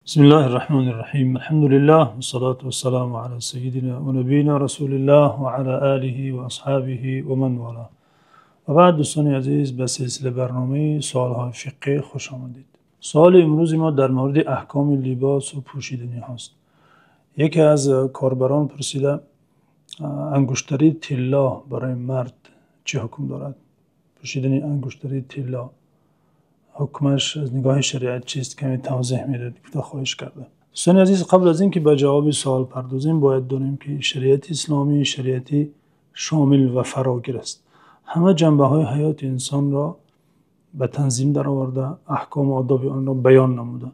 Бисмиллаҳир Раҳмонир Раҳим. Алҳамдулиллаҳ вассалоту вассаламу ала саййидина ва набиййина Расулиллаҳ ва ала олиҳи ва асҳобиҳи ва ман волоҳ. Ва баъд, дӯстони азиз, ба силсилаи барномаи саволҳои фиқҳӣ хуш омадед. Саволи имрӯзи мо дар мавриди аҳкоми либос ва пӯшиданиҳост. Яке аз корбарон пурсида: ангуштари тилло барои мард чӣ ҳукм дорад? Пӯшидани ангуштари тилло ҳукмаш аз нигоҳи шариат чист? Каме тавзеҳ медиҳед, гуфта хоҳиш карда. Дӯстони азиз, қабл аз инки ба ҷавоби савол пардозем, бояд донем, ки шариати исломӣ шариати шомил ва фарогир аст. Ҳама ҷанбаҳои ҳаёти инсонро ба танзим даровардааст, аҳком ва одоби онро баён намуда.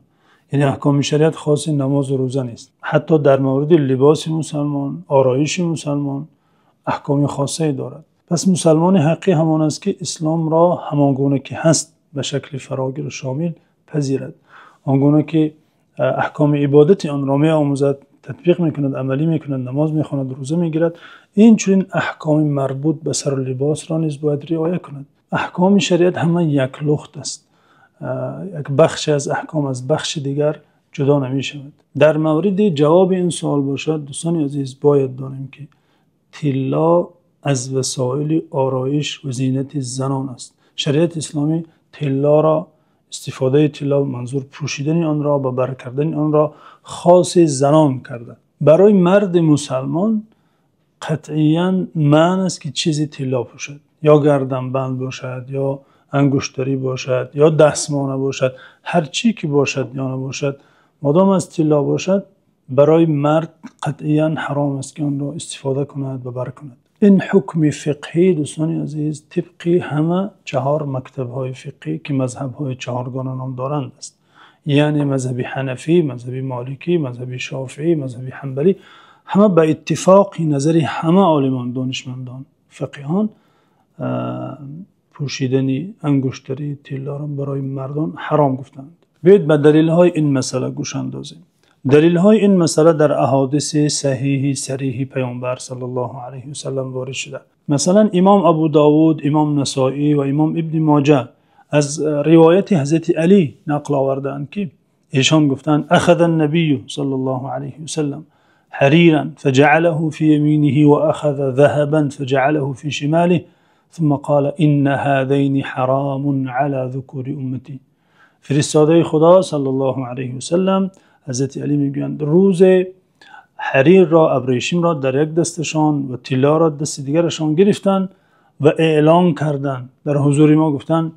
Яъне аҳкоми шариат хоси намоз ва рӯза нест. Ҳатто дар мавриди либоси мусулмон, ороиши мусулмон аҳкоми хосае дорад. Пас мусулмони ҳақиқӣ ҳамон аст, ки исломро ҳамон гуна ки ҳаст, ба шакли фарогир ва шомил пазирад. Он гуна ки аҳкоми ибодати онро меомӯзад, татбиқ мекунад, амалӣ мекунад, намоз мехонад, рӯза мегирад. Инчунин аҳкоми марбут ба сар ва либосро низ бояд риоя кунад. Аҳкоми шариат ҳама яклухт аст. Як бахше аз аҳком аз бахши дигар ҷудо намешавад. Дар мавриди ҷавоби ин савол бошад, дӯстони азиз, бояд донем, ки тилло аз васоили ороиш ва зинати занон аст. Шариати исломӣ тиллоро, истифодаи тилло, манзур пӯшидани онро ва бар кардани онро хоси занон карда. Барои марди мусулмон қатъиян манъ аст, ки чизе тилло пӯшад, ё гарданбанд бошад, ё ангуштарӣ бошад, ё дастмола бошад, ҳар чи ки бошад ё набошад, модом аз тилло бошад, барои мард қатъиян ҳаром аст, ки онро истифода кунад ва бар кунад. Ин ҳукми фиқҳӣ, дӯстони азиз, тибқи ҳама чаҳор мактабҳои фиқҳӣ, ки мазҳабҳои чаҳоргона ном доранд, аст. Яъне мазҳаби ҳанафӣ, мазҳаби моликӣ, мазҳаби шофеӣ, мазҳаби ҳанбалӣ, ҳама ба иттифоқи назари ҳама олимон, донишмандон, фақеҳон, пӯшидани ангуштари тиллоро барои мардон ҳаром гуфтанд. Биёед ба далелҳои ин масъала гӯш андозем. Далелҳои ин масъала дар аҳодиси саҳеҳи сареҳи Паёмбар саллаллоҳу алайҳи васаллам ворид шуда. Масалан, имом Абу Довуд, имом Насоӣ ва имом Ибни Моҷа аз ривояти Ҳазрати Алӣ нақл овардаанд, ки эшон гуфтанд: أخذ النبي صلى الله عليه وسلم حريرا فجعله في يمينه وأخذ ذهبا فجعله في شماله ثم قال إن هذين حرام على ذكور أمتي. Фиристодаи Худо саллаллоҳу алайҳи васаллам, Ҳазрати Алӣ мегӯянд, рӯзе ҳарирро, абрешимро дар як дасташон ва тиллоро дасти дигарашон гирифтанд ва эълон карданд. Дар ҳузури мо гуфтанд: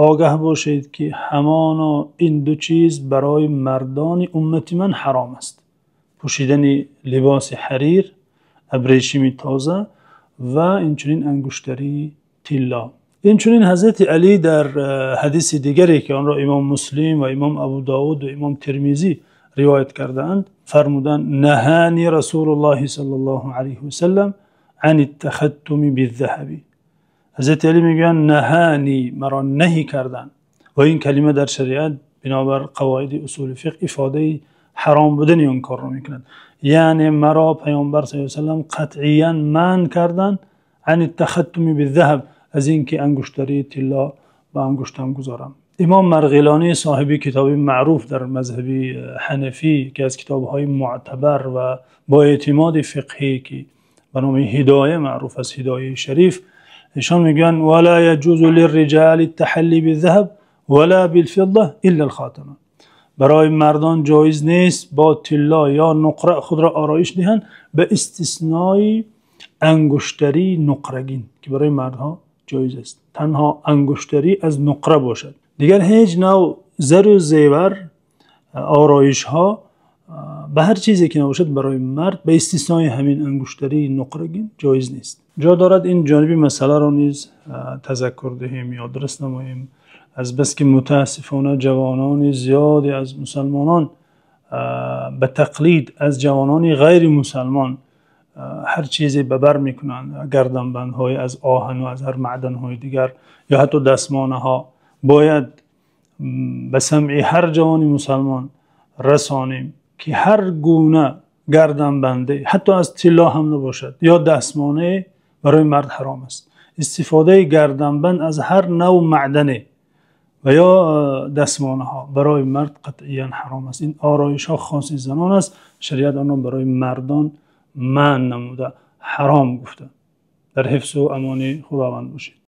огаҳ бошед, ки ҳамоно ин ду чиз барои мардони уммати ман ҳаром аст. Пӯшидани либоси ҳарир, абрешими тоза ва инчунин ангуштари тилло. Инчунин Ҳазрати Алӣ дар ҳадиси дигаре, ки онро имом Муслим ва имом Абу Довуд ва имом Термизӣ ривоят кардаанд, фармуданд: نهاني رسول الله صلى الله عليه وسلم عن التختم بالذهب. Ҳазрати Алӣ мегӯянд: نهاني, маро наҳй карданд. Ва ин калима дар шариат бинобар қавоиди усули фиқҳ ифодаи ҳаром будани он корро мекунад. Яъне маро Паёмбар саллаллоҳу алайҳи васаллам қатъиян манъ карданд عن التختم بالذهب, аз инки ангуштари тилло ба ангуштам гузорам. Имом Марғилонӣ, соҳиби китоби маъруф дар мазҳаби ҳанафӣ, ки аз китобҳои мӯътабар ва бо эътимоди фиқҳӣ, ки ба номи Ҳидоя маъруф аст, Ҳидояи Шариф, эшон мегӯянд: ولا يجوز للرجال التحلي بالذهب ولا بالفضة إلا الخاتم. Барои мардон ҷоиз нест бо тилло ё нуқра худро ороиш диҳанд, ба истиснои ангуштари нуқрагин, ки барои мардҳо ҷоиз аст. Танҳо ангуштарӣ аз нуқра бошад. Дигар ҳеҷ навъ зару зевар, ороишҳо ба ҳар чизе ки набошад, барои мард ба истиснои ҳамин ангуштарии нуқрагин ҷоиз нест. Ҷо дорад ин ҷониби масъаларо низ тазаккур диҳем, ёдрас намоем. Аз бас ки мутаассифона ҷавонони зиёде аз мусулмонон ба тақлид аз ҷавонони ғайримусулмон ҳар чизе ба бар мекунанд, гарданбандҳое аз оҳан ва аз ҳар маъданҳои дигар ё ҳатто дастмонаҳо, бояд ба самъи ҳар ҷавони мусулмон расонем, ки ҳар гуна гарданбанде, ҳатто аз тилло ҳам набошад, ё дастмонае, барои мард ҳаром аст. Истифодаи гарданбанд аз ҳар навъ маъдане, Ва ё дастмолҳо барои мард қатъан ҳаром аст. Ин ороишҳо хоси занон аст. Шариат онро барои мардон манъ намуда, ҳаром гуфта. Дар ҳифзу амони Худованд бошед.